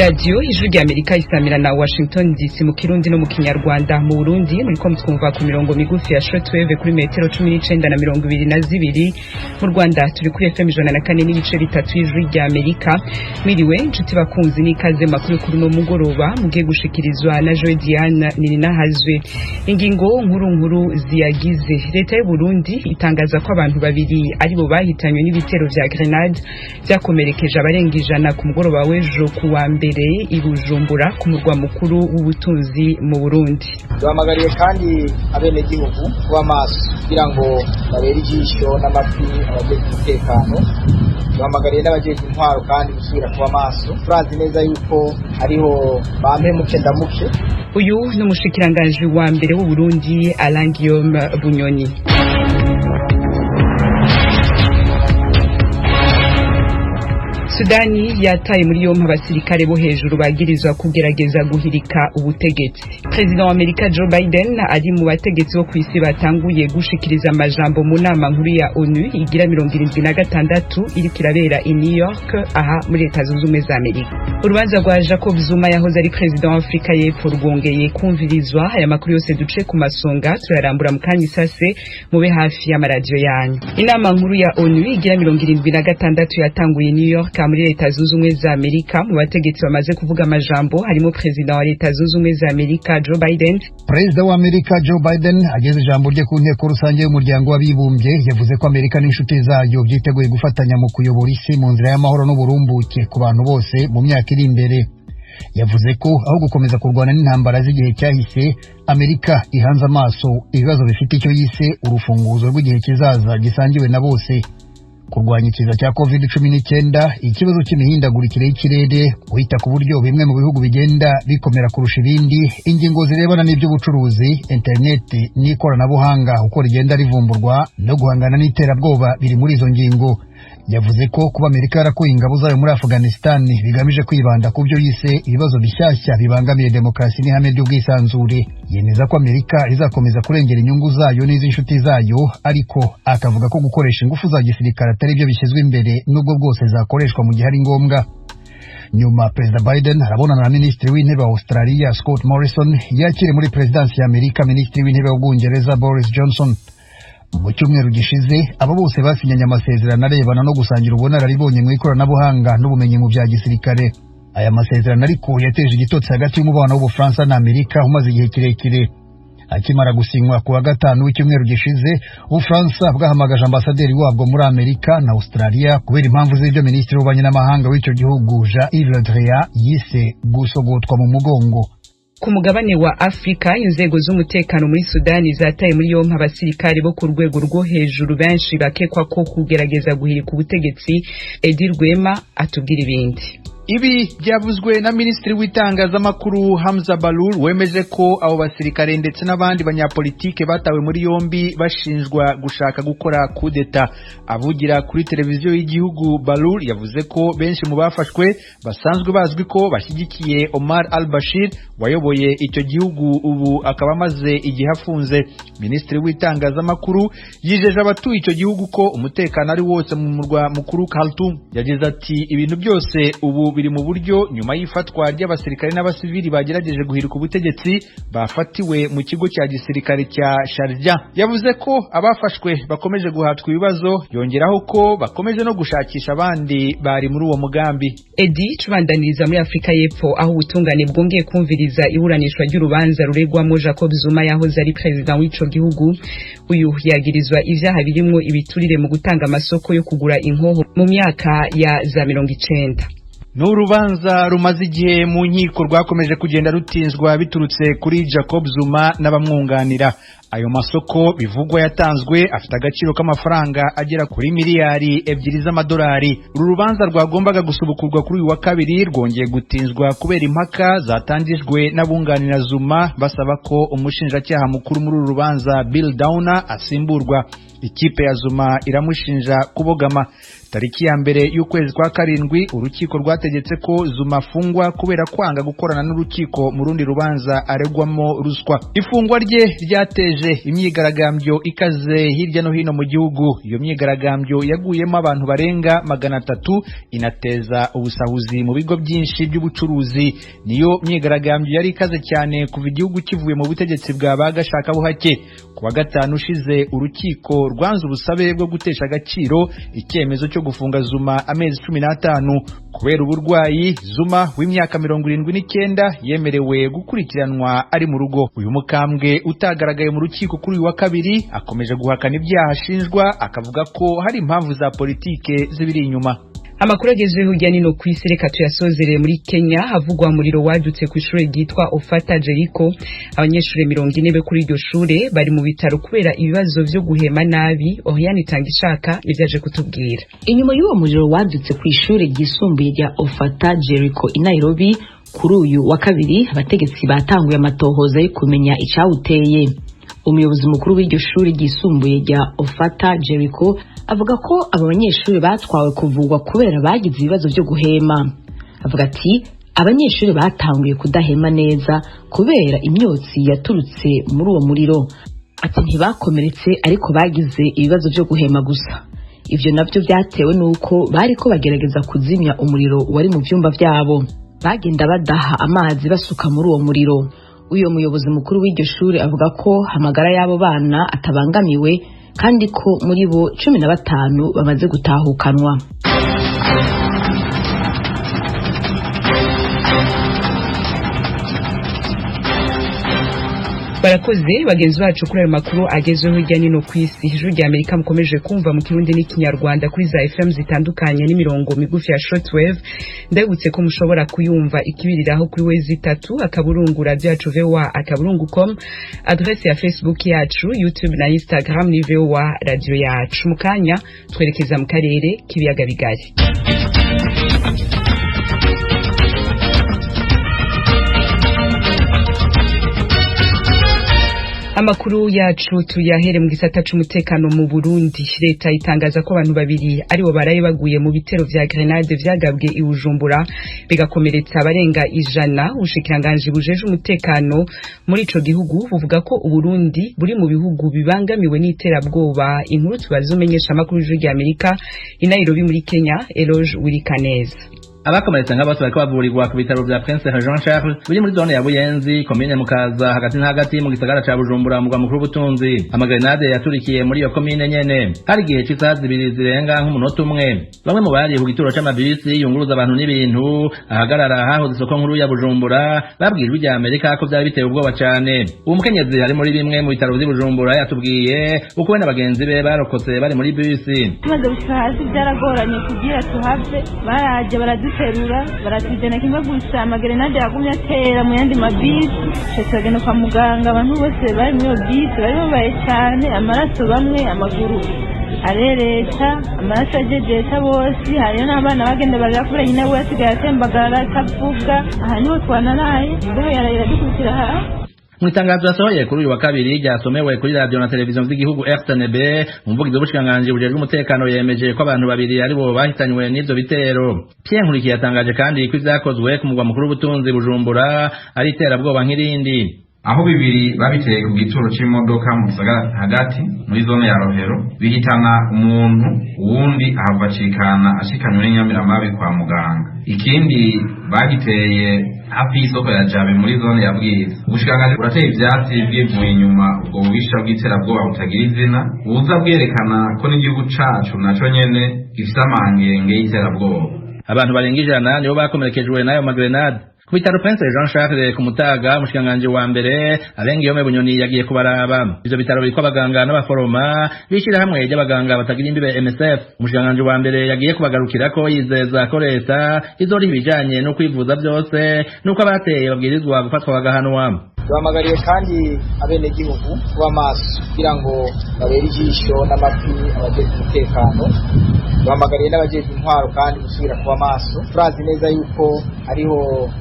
Radiyo Ijwi rya Amerika isamira na Washington DC mu Kirundi no mu Kinyarwanda. Mu Burundi muriko mutwumva ku mirongo migufi ya shortwave kuri metero 19 na 22. Mu Rwanda turi kuri FM 104.3 y'Ijwi rya Amerika. Mwiriwe inshuti bakunzi, n'ikaze makuru kuri no mugoroba mugiye gushikirizwa na Joy Diane Nininahazwe. Ingingo nkuru nkuru ziyagize: Leta y'u Burundi itangaza ko abantu babiri aribo bahitanywe n'ibitero vya grenade vyakomerekeje abarenga 100 ku mugoroba w'ejo kuwa mbere i Bujumbura, ku murwa mukuru w'ubutunzi mu Burundi. Duhamagariye kandi abenegihugu kuba maso kugira ngo babere ijisho n'amatwi abajejwe umutekano. Duhamagariye n'abajejwe intwaro kandi gusubira kuba maso. Turazi neza yuko hariho bampe muke ndamuke. Uyu ni umushikiranganji wa mbere w'u Burundi, Alain Guillaume Bunyoni. Sudani yataye muri yompi abasirikare bo hejuru bagirizwa kugerageza guhirika ubutegetsi. Perezida wa Amerika Joe Biden ari mu bategetsi bo kw'isi batanguye gushikiriza amajambo mu nama nkuru ya ONU igira 76 iriko irabera i New York, aha muri Leta Zunze Ubumwe za Amerika. Urubanza rwa Jacob Zuma yahoze ari perezida wa Afrika y'Epfo rwongeye kumvirizwa. Aya makuru yose duce ku masonga turarambura mu kanya isase, mube hafi y'amaradiyo yanyu. Inama nkuru ya ONU igira 76 yatanguye New York muri Leta Zunze Ubumwe za Amerika. Mu bategetsi bamaze kuvuga amajambo harimo perezida wa Leta Zunze Ubumwe za Amerika Joe Biden. Perezida wa Amerika Joe Biden ageze ijambo rye ku nteko rusange y'Umuryango w'Abibumbye, yavuze ko Amerika n'inshuti zayo byiteguye gufatanya mu kuyobora isi mu nzira y'amahoro n'uburumbuke ku bantu bose mu myaka iri imbere. Yavuze ko aho gukomeza kurwana n'intambara z'igihe cyahise, Amerika ihanze amaso ibibazo bifite icyo yise urufunguzo rw'igihe kizaza gisangiwe na bose: kurwanya ikiza cya COVID-19, ikibazo cy'imihindagurikire y'ikirere, kwita ku buryo bimwe mu bihugu bigenda bikomera kurusha ibindi, ingingo zirebana n'iby'ubucuruzi, interineti n'ikoranabuhanga uko rigenda rivumburwa, no guhangana n'iterabwoba biri muri izo ngingo. Yavuze ko kuba Amerika yarakuye ingabo zayo muri Afghanistan bigamije kwibanda ku byo yise ibibazo bishyashya bibangamiye demokarasi n'ihame ry'ubwisanzure. Yemeza ko Amerika izakomeza kurengera inyungu zayo n'iz'inshuti zayo, ariko akavuga ko gukoresha ingufu za gisirikare atari byo bishyizwe imbere, nubwo bwose zakoreshwa mu gihe ari ngombwa. Nyuma Perezida Biden arabonana na Minisitiri w'Intebe wa Australia Scott Morrison, yakire muri Perezidansi ya Amerika Minisitiri w'Intebe w'Ubwongereza Boris Johnson. Mu cyumweru gishize abo bose basinyanye amasezerano arebana no gusangira ubunararibonye mu ikoranabuhanga n'ubumenyi mu bya gisirikare. Aya masezerano ariko yateje igitotsi hagati y'umubano w'Ubufaransa na Amerika umaze igihe kirekire. Akimara gusinywa ku wa gatanu w'icyumweru gishize, Ubufaransa bwahamagaje ambasaderi wabwo muri Amerika na Australia kubera impamvu z'ibyo minisitiri w'ububanyi n'amahanga w'icyo gihugu Jean-Yves Le Drian yise gusogotwa mu mugongo. Ku mugabane wa Afrika, inzego z'umutekano muri Sudani zataye muri yompi abasirikare bo ku rwego rwo hejuru benshi bakekwa ko kugerageza guhirika ubutegetsi. Edi Rwema atubwira ibindi. Ibi byavuzwe na Minisitiri w'Itangazamakuru Hamza Balur, wemeje ko abo basirikare ndetse n'abandi banyapolitike batawe muri yombi bashinjwa gushaka gukora kudeta. Avugira kuri televiziyo y'igihugu, Balur yavuze ko benshi mu bafashwe basanzwe bazwi ko bashyigikiye Omar al-Bashir wayoboye icyo gihugu, ubu akaba amaze igihe afunze. Minisitiri w'Itangazamakuru yijeje abatuye icyo gihugu ko umutekano ari wose mu murwa mukuru Khartoum. Yagize ati: "Ibintu byose ubu biri mu buryo nyuma y'ifatwa ry'abasirikare n'abasivili bagerageje guhirika ubutegetsi bafatiwe mu kigo cya gisirikare cya Sharjah." Yavuze ko abafashwe bakomeje guhatwa ibibazo, yongeraho ko bakomeje no gushakisha abandi bari muri uwo mugambi. Edi, tubandaniriza muri Afrika y'Epfo, aho ubutungane bwongeye kumviriza iburanishwa ry'urubanza ruregwamo Jacob Zuma yahoze ari perezida w'ico gihugu. Uyu yagirizwa ivyaha birimwo ibiturire mu gutanga amasoko yo kugura inkoho mu myaka ya za 90. Ni urubanza rumaze igihe mu nkiko, rwakomeje kugenda rutinzwa biturutse kuri Jacob Zuma n'abamwunganira. Ayo masoko bivugwa yatanzwe afite agaciro k'amafaranga agera kuri miliyari 2 z'amadolari. Uru rubanza rwagombaga gusubukurwa kuri uyu wa kabiri rwongeye gutinzwa kubera impaka zatangijwe n'abunganira Zuma basaba ko umushinjacyaha mukuru muri uru rubanza Bill Downer asimburwa. Ikipe ya Zuma iramushinja kubogama. Tariki ya 1 y'ukwezi kwa karindwi urukiko rwategetse ko Zuma afungwa kubera kwanga gukorana n'urukiko mu rundi rubanza aregwamo ruswa. Ifungwa rye ryateje yateje imyigaragambyo ikaze hirya no hino mu gihugu. Iyo myigaragambyo yaguyemo abantu barenga 300, inateza ubusahuzi mu bigo byinshi by'ubucuruzi. Niyo myigaragambyo yari ikaze cyane kuva igihugu kivuye mu butegetsi bwa bagashakabuhake. Ku wa gatanu ushize urukiko rwanze ubusabe bwo gutesha agaciro icyemezo cyo gufunga Zuma amezi 15 kubera uburwayi. Zuma w'imyaka 79 yemerewe gukurikiranwa ari mu rugo. Uyu mukambwe utagaragaye mu rukiko kuri uyu wa kabiri akomeje guhakana ibyaha ashinjwa, akavuga ko hari impamvu za politike zibiri inyuma. Amakuru agezweho hirya no hino ku isi reka tuyasozerere muri Kenya havugwa umuriro wadutse ku ishure ryitwa Ofata Jericho. Abanyeshure 40 be kuri iryo shure bari mu bitaro kubera ibibazo vyo guhema nabi. Oriane Itangishaka nivyaje kutubwira. Inyuma y'uwo muriro wadutse ku ishure ryisumbuye rya Ofata Jericho i Nairobi kuri uyu wa kabiri, abategetsi batanguye amatohoza yo kumenya icawuteye. Umuyobozi mukuru w'iryo shuri ryisumbuye rya Ofata Jericho avuga ko abo banyeshuri batwawe kuvugwa kubera bagize ibibazo byo guhema. Avuga ati abanyeshuri batanguye kudahema neza kubera imyotsi yaturutse muri uwo muriro. Ati ntibakomeretse ariko bagize ibibazo byo guhema gusa. Ivyo navyo byatewe nuko bariko bagerageza kuzimya umuriro wari mu vyumba vyabo. Bagenda badaha amazi basuka muri uwo muriro. Uyo muyobozi mukuru w'iryo shuri avuga ko amagara y'abo bana atabangamiwe kandi ko muri bo 15 bamaze gutahukanwa. Barakoze bagenzi bacu kuri ayo makuru agezweho hirya no hino ku isi. Ijwi rya Amerika mukomeje kumva mu Kirundi n'Ikinyarwanda kuri za FM zitandukanye n'imirongo migufi ya shortwave. Ndabutse ko mushobora kuyumva ikibiriraho kuri wezi 3 radio yacu voa.com, adresse ya Facebook yacu, YouTube na Instagram ni VOA radio yacu. Mukanya twerekeza mu karere k'ibiyaga bigari. Amakuru yacu tuyahere mu gisata c'umutekano mu Burundi. Leta itangaza ko abantu babiri aribo baraye baguye mu bitero vya grenade vyagabwe i Bujumbura bigakomeretsa abarenga 100. Ubushikiranganji bujeje umutekano muri ico gihugu buvuga ko Uburundi buri mu bihugu bibangamiwe n'iterabwoba. Inkuru tubaza umenyesha amakuru y'Ijwi rya Amerika i Nairobi muri Kenya, Eloge Wirikaneza. Abakomeretse nka bose bariko bavurirwa ku bitaro vya Prince Jean Charles biri muri zone ya Buyenzi, komine Mukaza, hagati na hagati mu gisagara ca Bujumbura, mugwa mukuru w'ubutunzi. Amagrenade yaturikiye muri iyo komine nyene hari igihe c'isaha 2 zirenga nk'umunota umwe. Bamwe mu bari ku gituro c'amabisi yunguruza abantu n'ibintu ahagarara hahoze isoko nkuru ya Bujumbura babwiye Ijwi rya Amerika ko vyari biteye ubwoba cane. Uwo mukenyezi ari muri bimwe mu bitaro vy'i Bujumbura yatubwiye uko we na bagenzi be barokotse bari muri bisi. Tumaze gushika hasi vyaragoranye kugira tuhave, baraje baraduterura baratujana kimwe gusa. Amagerenade yagumye atera mu yandi mabisi, turagenda kwa muganga. Abantu bose bari muri iyo bisi bari babaye cyane, amaraso bamwe amaguru arereta, amaraso agegeta bose. Hariyo n'abana bagenda barira kubera nyina we asigaye atembagara atavuga. Aha niho twanaraye, imbeho yaraye iradukubitira hasi. Mu itangazo yasohoye kuri uyu wa kabiri ryasomewe kuri radio na televiziyo z'igihugu RTNB, umuvugizi w'ubushikiranganji bujejwe umutekano yemeje ko abantu babiri aribo bahitanywe n'ivyo bitero. Pierre Nkurikiye yatangaje kandi ko ivyakozwe ku mugwa mukuru w'ubutunzi Bujumbura ari iterabwoba nk'irindi. Aho bibiri babiteye ku gituro c'imodoka mu gisagara hagati muri zone ya Rohero bihitana umuntu, uwundi ahava acikana ashikanywe n'inyamiramabi kwa muganga. Ikindi bagiteye hafi y'isoko ya Jabe muri zone ya Bwiza. Ubushikiranganji burateye ivyatsi bwivuye inyuma ubwo bubisha bw'iterabwoba butagira izina, buza bwerekana ko n'igihugu cacu naco nyene gifise amangenge y'iterabwoba. Abantu barenga 100 nibo bakomerekejwe n'ayo magrenade ku bitaro Prince Jean Charles ku Mutaga. Umushikiranganji wa mbere Alengiyome Bunyoni yagiye kubaraba. Ivyo bitaro biriko abaganga n'abaforoma b'ishirahamwe ry'abaganga batagira imbibe MSF. Umushikiranganji wa mbere yagiye kubagarukirako yizeza ko leta izoriha ibijanye no kwivuza vyose nuko abateye babwirizwa gufatwa bagahanwa. Duhamagariye kandi abenegihugu kuba maso kugira ngo babere ijisho n'amatwi abajejwe umutekano. Duhamagariye n'abajejwe intwaro kandi gusubira kuba maso. Turazi neza yuko hariho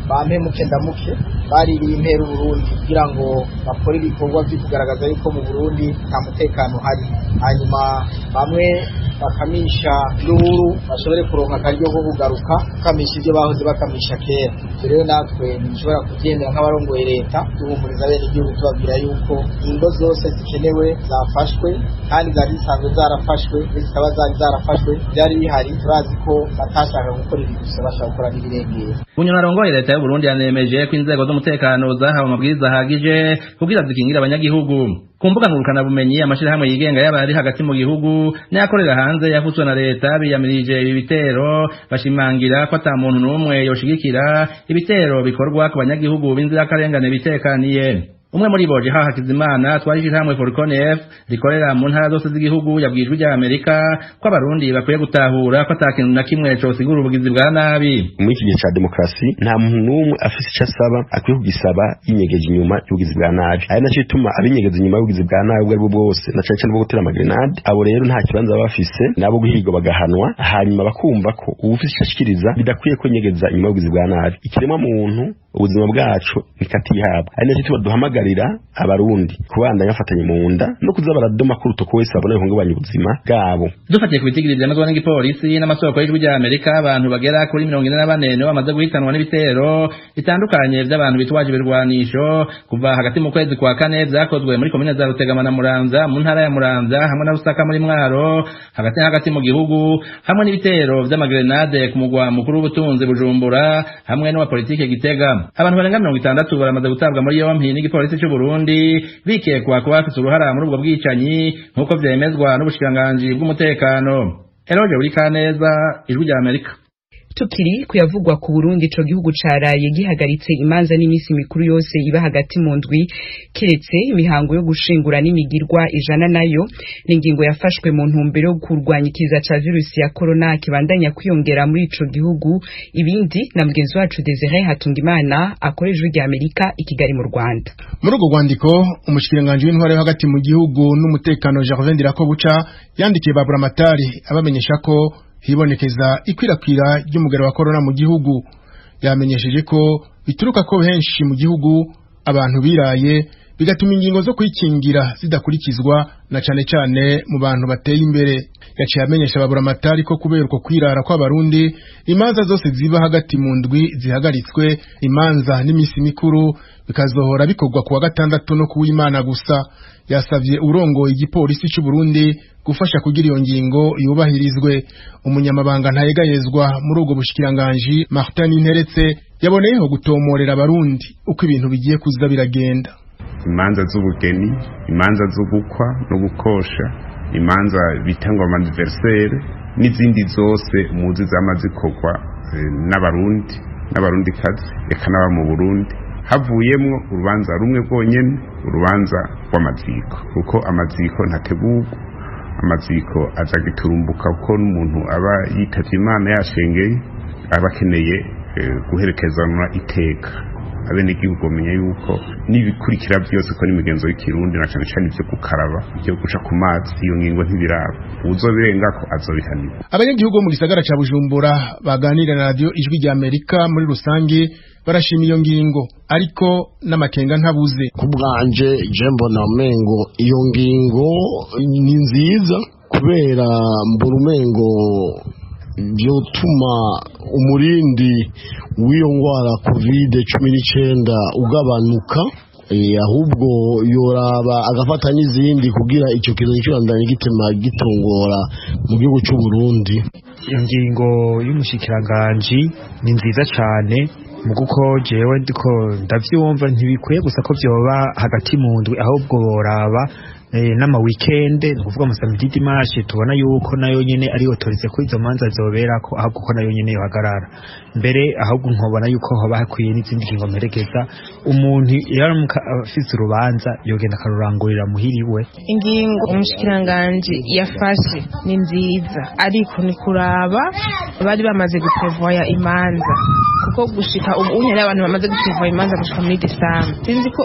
bampe muke ndamuke baririye impera Uburundi kugira ngo bakore ibikorwa vyo kugaragaza yuko mu Burundi nta mutekano uhari, hanyuma bamwe bakamisha n'uburu bashobore kuronka akaryo ko kugaruka kukamisha ibyo bahoze bakamisha kera. Ivyo rero natwe ntidushobora kuvyemera nk'abarongoye leta, duhumuriza abenegihugu tubabwira yuko ingo zose zikenewe zafashwe kandi zari zisanzwe zarafashwe, zikaba zari zarafashwe byari bihari. Turazi ko batashaka gukora ibi gusa, bashaka gukora n'ibirengera. Bunyoni arongoye leta y'u Burundi yanemeje ko inzego z'umutekano zahawe amabwiriza ahagije kugira zikingire abanyagihugu. Ku mbuga ngurukanabumenyi, amashirahamwe yigenga y'abari hagati mu gihugu n'ayakorera hanze yafutswe na leta biyamirije ibi bitero, bashimangira ko ata muntu n'umwe yoshigikira ibitero bikorwa ku banyagihugu b'inzirakarengane bitekaniye. Umwe muri bo, Jeha Hakizimana, twari ishirahamwe Forconef rikorera mu ntara zose z'igihugu, yabwiye Ijwi rya Amerika ko abarundi bakwiye gutahura ko ata kintu na kimwe cosigura ubugizi bwa nabi. Muri iki gihe ca demokarasi, nta muntu n'umwe afise ico asaba akwiye kugisaba yinyegeje inyuma y'ubugizi bwa nabi. Ari naco gituma abinyegeza inyuma y'ubugizi bwa nabi ubwo aribwo bwose, na cane cane bwo gutera amagrenade, abo rero nta kibanza baba bafise, nabo guhigwa bagahanwa, hanyuma bakumva ko uwufise ico ashikiriza bidakwiye kwinyegeza inyuma y'ubugizi bwa nabi. Ikiremwa muntu, ubuzima bwacu nikatihabwa. Ari naco gituma duhamagarira abarundi kubandanya bafatanye mu nda no kuza baradoma ko urutoko wese babona bihungabanya ubuzima bwabo. Dufatiye ku bitigiri vyemezwa n'igipolisi n'amasoko y'Ijwi rya Amerika, abantu bagera kuri 44 nibo bamaze guhitanwa n'ibitero bitandukanye vy'abantu bitwaje ibirwanisho kuva hagati mu kwezi kwa kane, vyakozwe muri komine za Rutegama na Muramvya mu ntara ya Muramvya, hamwe na Rusaka muri Mwaro hagati na hagati mu gihugu, hamwe n'ibitero vy'amagrenade ku mugwa mukuru w'ubutunzi Bujumbura hamwe n'uwa politike Gitega. Abantu barenga 60 baramaze gutabwa muri yompi n'igipolisi c'u Burundi, bikekwa kuba bafise uruhara muri ubwo bwicanyi, nk'uko vyemezwa n'ubushikiranganji bw'umutekano. Eloge Burikaneza, Ijwi rya Amerika. Tukiri kuyavugwa ku Burundi, ico gihugu caraye gihagaritse imanza n'imisi mikuru yose iba hagati mu ndwi, kiretse imihango yo gushingura n'imigirwa ijana nayo. Ni ingingo yafashwe mu ntumbero yo kurwanya ikiza ca virusi ya corona kibandanya kwiyongera muri ico gihugu. Ibindi na mugenzi wacu Desire Hatungimana akorera Ijwi rya Amerika i Kigali mu Rwanda. Muri urwo rwandiko, umushikiranganji w'intwaro yo hagati mu gihugu n'umutekano, Gervais Ndirakobuca, yandikiye ba buramatari abamenyesha ko hibonekeza ikwirakwira ry'umugera wa corona mu gihugu. Yamenyesheje ko bituruka ko henshi mu gihugu abantu biraye, bigatuma ingingo zo kwikingira zidakurikizwa, na cane cane mu bantu bateye imbere. Yaciye amenyesha ababuramatari ko kubera uko kwirara kw'abarundi, imanza zose ziba hagati mu ndwi zihagaritswe, imanza n'imisi mikuru bikazohora bikorwa kuwa gatandatu no kuw'Imana gusa. Yasavye urongoye igipolisi c'u Burundi gufasha kugira iyo ngingo yubahirizwe. Umunyamabanga ntayegayezwa muri ubwo bushikiranganji, Martin Nteretse, yaboneyeho gutomorera abarundi uko ibintu bigiye kuza biragenda. Imanza z'ubugeni, imanza z'ugukwa no gukosha, imanza bita ngo anniversaire n'izindi zose muzi zama zikorwa n'abarundi n'abarundikazi, eka n'aba mu Burundi, havuyemwo urubanza rumwe rwonyene, urubanza rw'amaziko, kuko amaziko ntategurwa. Amaziko aza giturumbuka, kuko n'umuntu aba yitavye Imana yashengeye aba akeneye guherekezanwa iteka. Abenegihugu bamenya yuko n'ibikurikira byose ko n'imigenzo y'ikirundi, na cane cane ivyo gukaraba, ivyo guca ku mazi, iyo ngingo ntibiraba. Uwuzobirengako azobihanirwa. Abanyagihugu bo mu gisagara ca Bujumbura baganira na radio Ijwi rya Amerika muri rusange barashima iyo ngingo, ariko n'amakenga ntabuze. Ku bwanje je mbona umengo iyo ngingo ni nziza, kubera mbona umengo byotuma umurindi w'iyo ngwara COVID-19 ugabanuka. Ahubwo yoraba agafata n'izindi kugira icyo kintu kibandanye gitema gitongora mu gihugu cy'u Burundi. Iyo ngingo y'umushikiranganji ni nziza cyane mu kuko jewe ndiko ndavyumva, ntibikwiye gusa ko vyoba hagati mu ndwi, ahubwo boraba n'ama weekend, ni ukuvuga amasamedi, dimanche. Tubona yuko nayo nyene ari autorisé ko izo manza zoberako, ahubwo ko nayo nyene yohagarara mbere. Ahubwo nkobona yuko hoba hakwiye n'izindi ngingo mperekeza. Umuntu yaramuka afise urubanza yogenda akarurangurira muhiriwe. Ingingo umushikiranganji yafashe ni nziza, ariko ni kuraba bari bamaze guprevoya imanza, kuko gushika ubu hari abantu bamaze guprevoya imanza gushika muri Desambe. Sinzi ko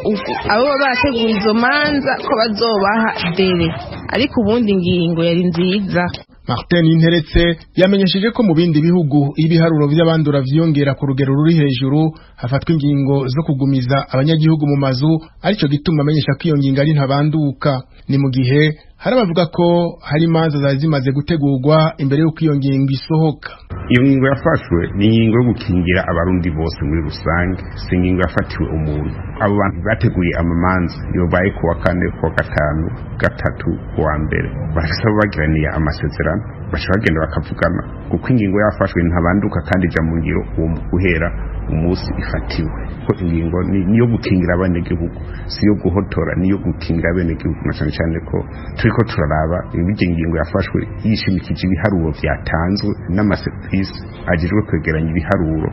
abo baba barategura izo manza ko bazobaha délai, ariko ubundi ingingo yari nziza. Martin Nteretse yamenyesheje ko mu bindi bihugu ibiharuro vy'abandura vyiyongera ku rugero ruri hejuru, hafatwa ingingo zo kugumiza abanyagihugu mu mazu, arico gituma amenyesha ko iyo ngingo ari ntabanduka. Ni mu gihe Hari abavuga ko hari imanza zari zimaze gutegurwa imbere y'uko iyo ngingo isohoka. Iyo ngingo yafashwe ni ingingo yo gukingira Abarundi bose muri rusange, si ingingo yafatiwe umuntu. Abo bantu bateguye amamanza yobaye kuwa kane, kuwa gatanu, gatatu, kuwa mbere, barafise abo bagiraniye amasezerano, baca bagenda bakavugana, kuko ingingo yafashwe ntabanduka kandi ija mu ngiro uwo guhera umunsi ifatiwe. Ko ingingo niyo gukingira abenegihugu, si iyo guhotora, niyo gukingira abenegihugu, na cane cane ko turiko turaraba ibyo ingingo yafashwe yishimikije ibiharuro vyatanzwe n'amaserivisi ajejwe kwegeranya ibiharuro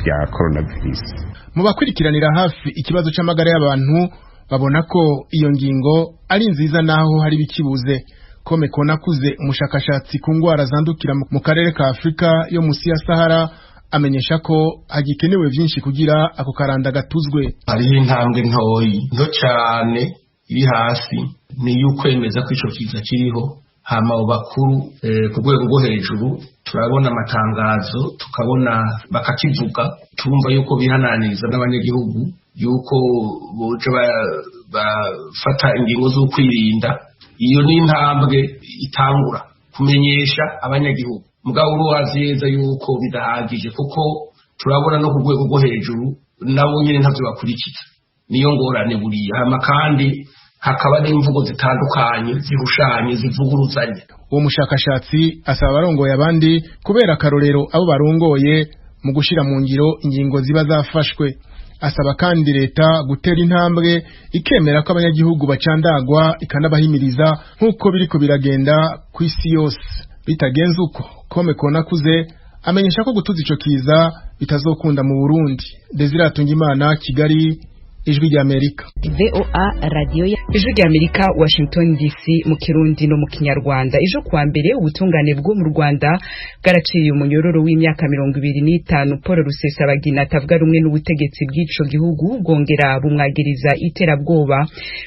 vya coronavirus. Mu bakurikiranira hafi ikibazo c'amagara y'abantu babona ko iyo ngingo ari nziza naho hari bikibuze. Kome Konakuze, umushakashatsi ku ngwara zandukira mu karere ka Afrika yo musi ya Sahara, amenyesha ko hagikenewe vyinshi kugira ako karanda gatuzwe. Hariho intambwe ntoyi nto cane iri hasi, ni y'ukwemeza ko ico kiza kiriho. Hama abo bakuru ku rwego rwo hejuru turabona amatangazo, tukabona bakakivuga, turumva yuko bihananiriza n'abanyagihugu yuko boja bafata ingingo z'ukwirinda. Iyo ni intambwe itangura kumenyesha abanyagihugu, mugabo uruwazi neza yuko bidahagije, kuko turabona no ku rwego rwo hejuru nabo nyene ntavyo bakurikiza. Niyo ngorane buriya. Hama kandi hakaba n'imvugo zitandukanye zihushanye, zivuguruzanya. Uwo mushakashatsi asaba abarongoye abandi kubera akarorero abo barongoye mu gushira mu ngiro ingingo ziba zafashwe. Asaba kandi leta gutera intambwe ikemera ko abanyagihugu bacandagwa, ikanabahimiriza nk'uko biriko biragenda ku isi yose. Bitagenze uko, Kome Konakuze amenyesha ko gutuza ico kiza bitazokunda mu Burundi. Desire Hatungimana, Kigali, Ijwi rya Amerika. VOA radio ya Ijwi rya Amerika, Washington DC, mu Kirundi no mu Kinyarwanda. Ejo kuwa mbere ubutungane bwo mu Rwanda bwaraciye umunyororo w'imyaka 25 Paul Rusesabagina atavuga rumwe n'ubutegetsi bw'ico gihugu, bwongera bumwagiriza iterabwoba.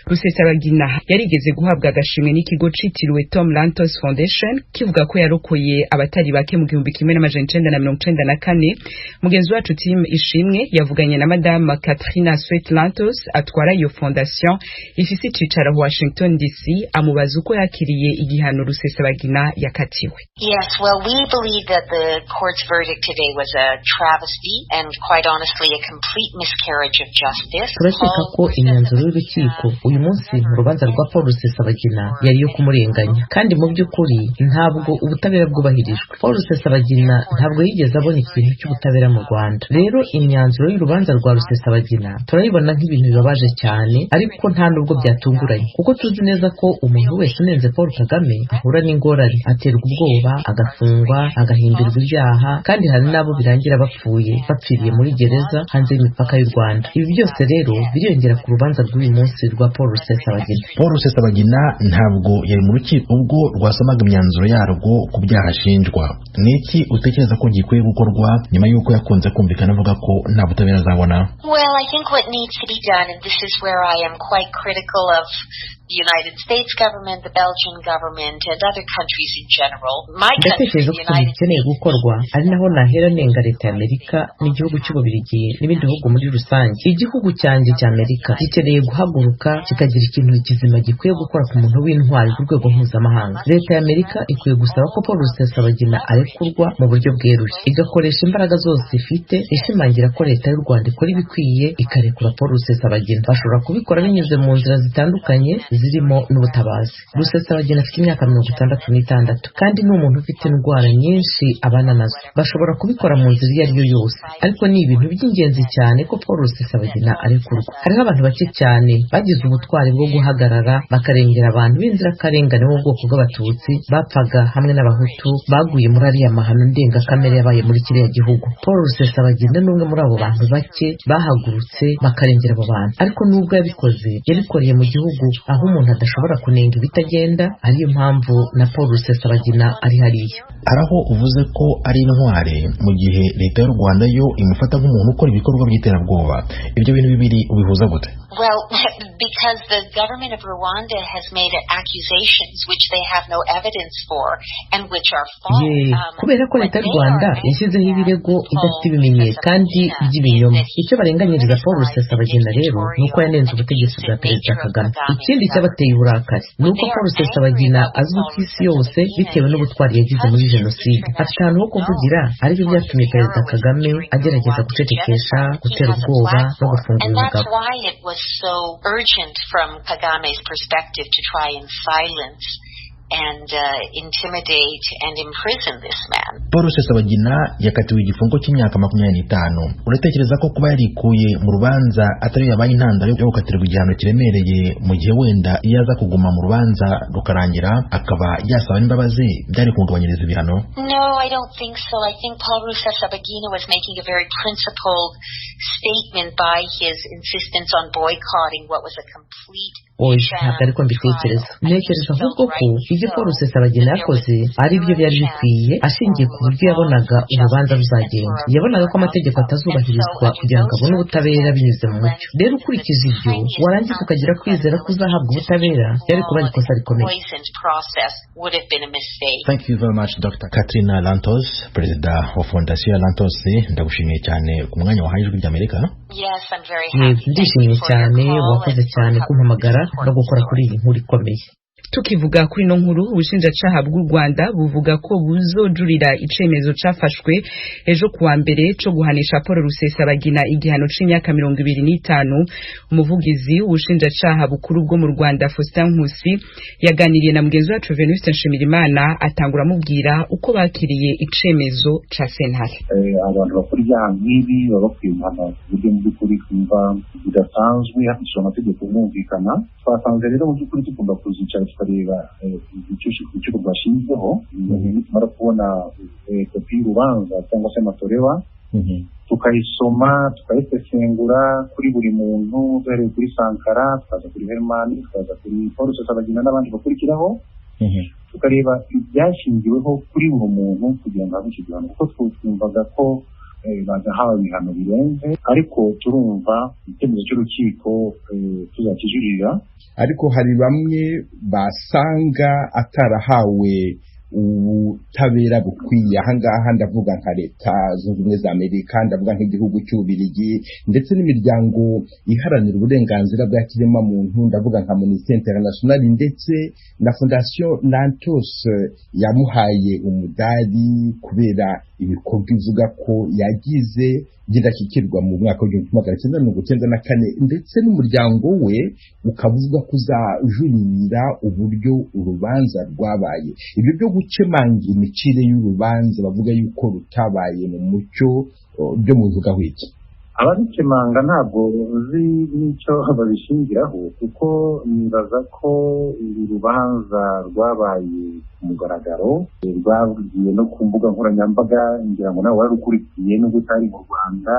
Rusesabagina yarigeze guhabwa agashimwe n'ikigo citiriwe Tom Lantos Foundation, kivuga ko yarokoye abatari bake mu 1994. Mugenzi wacu Tim Ishimwe yavuganye na Madame Katrina Sweet Lantos atwara iyo fondation ifise icicaro Washington DC, amubaza uko yakiriye igihano Rusesabagina yakatiwe. Yes, well, we believe that the court's verdict today was a travesty and, quite honestly, a complete miscarriage of justice. Turakeka ko imyanzuro y'urukiko uyu munsi mu rubanza rwa Paul Rusesabagina yari iyo kumurenganya, kandi mu by'ukuri ntabwo ubutabera bwubahirijwe. Paul Rusesabagina ntabwo yigeze abona ikintu cy'ubutabera mu Rwanda. Rero imyanzuro y'urubanza rwa Rusesabagina turayibona nk'ibintu bibabaje cyane, ariko nta nubwo byatunguranye, kuko tuzi neza ko umuntu wese unenze Paul Kagame ahura n'ingorane, aterwa ubwoba, agafungwa, agahimbirwa ibyaha, kandi hari n'abo birangira bapfuye, bapfiriye muri gereza hanze y'imipaka y'u Rwanda. Ibi byose rero biriyongera ku rubanza rw'uyu munsi rwa Paul Rusesabagina. Paul Rusesabagina ntabwo yari mu rukiko ubwo rwasomaga imyanzuro yarwo ku byaha ashinjwa. Ni iki utekereza ko gikwiye gukorwa nyuma y'uko yakunze kumvikana avuga ko nta butabera azabona? Well, I think what needs to be done, and this is where I am quite critical of the United States government, the Belgian government, and other countries in general. My country, Ndatekereza the ko ikintu United gikeneye gukorwa, ari naho nahera nenga leta ya Amerika n'igihugu cy'Ububirigi n'ibindi bihugu muri rusange, igihugu cyanjye cya Amerika gikeneye guhaguruka kikagira ikintu kizima gikwiye gukora ku muntu w'intwari ku rwego mpuzamahanga. Leta ya Amerika ikwiye gusaba ko Paul Rusesabagina arekurwa mu buryo bweruye, igakoresha imbaraga zose ifite ishimangira ko leta y'u Rwanda ikora ibikwiye ikarekura Paul Rusesabagina. Bashobora kubikora binyuze mu nzira zitandukanye zirimo n'ubutabazi. Rusesabagina afite imyaka 66 kandi ni umuntu ufite indwara nyinshi abana nazo. Bashobora kubikora mu nzira iyo ari yo yose, ariko ni ibintu by'ingenzi cyane ko Paul Rusesabagina arekurwa. Hariho abantu bake cyane bagize ubutwari bwo guhagarara bakarengera abantu b'inzirakarengane bo mu bwoko bw'Abatutsi bapfaga hamwe n'Abahutu baguye muri ariya mahano ndengakamere yabaye muri kiriya gihugu. Paul Rusesabagina ni umwe muri abo bantu bake bahagurutse bakarengera abo bantu, ariko nubwo yabikoze, yabikoreye mu gihugu aho umuntu adashobora kunenga ibitagenda, ariyo mpamvu na Paul Rusesabagina ari hariya. Hari aho uvuze ko ari intwari mu gihe leta y'u Rwanda yo imufata nk'umuntu ukora ibikorwa by'iterabwoba. Ibyo bintu bibiri ubihuza gute? Well, because the government of Rwanda has made accusations which they have no evidence for and which are false. Ye, kubera ko leta y'u Rwanda yashyizeho ibirego idafite ibimenyetso kandi by'ibinyoma. Icyo barenganyiriza Paul Rusesabagina rero ni uko yanenze ubutegetsi bwa Perezida Kagame. Ikindi cyabateye uburakari ni uko Paul Rusesabagina azwi ku isi yose bitewe n'ubutwari yagize muri jenoside. Afite ahantu ho kuvugira, aribyo byatumye Perezida Kagame agerageza gucecekesha, gutera ubwoba no gufunga And uyu that's mugabo. why it was so urgent from Kagame's perspective to try and silence and intimidate and imprison this man. Paul Rusesabagina yakatiwe igifungo cy'imyaka 25. Uratekereza ko kuba yarikuye mu rubanza atari yabaye intandaro yo gukatirwa igihano kiremereye, mu gihe wenda iyo aza kuguma mu rubanza rukarangira akaba yasaba n'imbabazi byari kumugabanyiriza ibihano? No, I don't think so. I think Paul Rusesabagina was making a very principled statement by his insistence on boycotting what was a complete Oya, ntabwo ariko mbitekereza. Ntekereza ahubwo ko ibyo Paul Rusesabagina yakoze ari byo byari bikwiye, ashingiye ku buryo yabonaga urubanza ruzagenda. Yabonaga ko amategeko atazubahirizwa kugira ngo abone ubutabera binyuze mu mucyo. Rero ukurikije ibyo, warangiza ukagira kwizera ko uzahabwa ubutabera, byari kuba ari ikosa rikomeye. poisoned process would have been a mistake. Thank you very much, Dr. Katrina Lantos, perezida wa fondasiyo ya Lantos. Ndagushimiye cyane ku mwanya wahaye Ijwi ry'Amerika. Yes, I'm very Yego, happy. ndishimye cyane. Wakoze cyane kumpamagara no gukora kuri iyi nkuru ikomeye. Tukivuga kuri ino nkuru, ubushinjacaha bw'u Rwanda buvuga ko buzojurira icemezo cafashwe ejo kuwa mbere co guhanisha Paul Rusesabagina igihano c'imyaka 25. Umuvugizi w'ubushinjacaha bukuru bwo mu Rwanda, Faustin Nkusi, yaganiriye na mugenzi wacu Venuste Nshimirimana, atangura amubwira uko bakiriye icemezo ca sentare. Abantu bakora ibyaha nk'ibi baba bakwiye guhanwa ku buryo mu by'ukuri twumva budasanzwe, hakurikijwe amategeko bumvikana. Twasanze rero mu by'ukuri tugomba kuzicara tukareba icyo urukiko rwashinzeho. Nitumara kubona kopi y'urubanza cyangwa se amatorewa, tukayisoma, tukayisesengura kuri buri muntu, duhereye kuri Sankara, tukaza kuri Herman, tukaza kuri Paul Rusesabagina n'abandi bakurikiraho, tukareba ibyashingiweho kuri buri muntu kugira ngo habe icyo gihano, kuko twumvaga ko bagahawe ibihano birenze, ariko turumva icyemezo cy'urukiko tuzakijurira. Ariko hari bamwe basanga atarahawe ubutabera bukwiye. Ahangaha ndavuga nka Leta Zunze Ubumwe za Amerika, ndavuga nk'igihugu cy'Ububiligi, ndetse n'imiryango iharanira uburenganzira bwa kiremwamuntu, ndavuga nka Amnesty International ndetse na Fondation Lantos yamuhaye umudari kubera ibikorwa ivuga ko yagize by'indashyikirwa mu mwaka w'1994, ndetse n'umuryango we ukaba uvuga ko uzajuririra uburyo urubanza rwabaye. Ibyo byo gukemanga imicire y'urubanza bavuga yuko rutabaye mu mucyo, byo mubivugaho iki? Ababikemanga ntabwo nzi n'icyo babishingiraho, kuko nibaza ko uru rubanza rwabaye ku mugaragaro, rwagiye no ku mbuga nkoranyambaga. Ngira ngo nawe wararukurikiye nubwo utari mu Rwanda.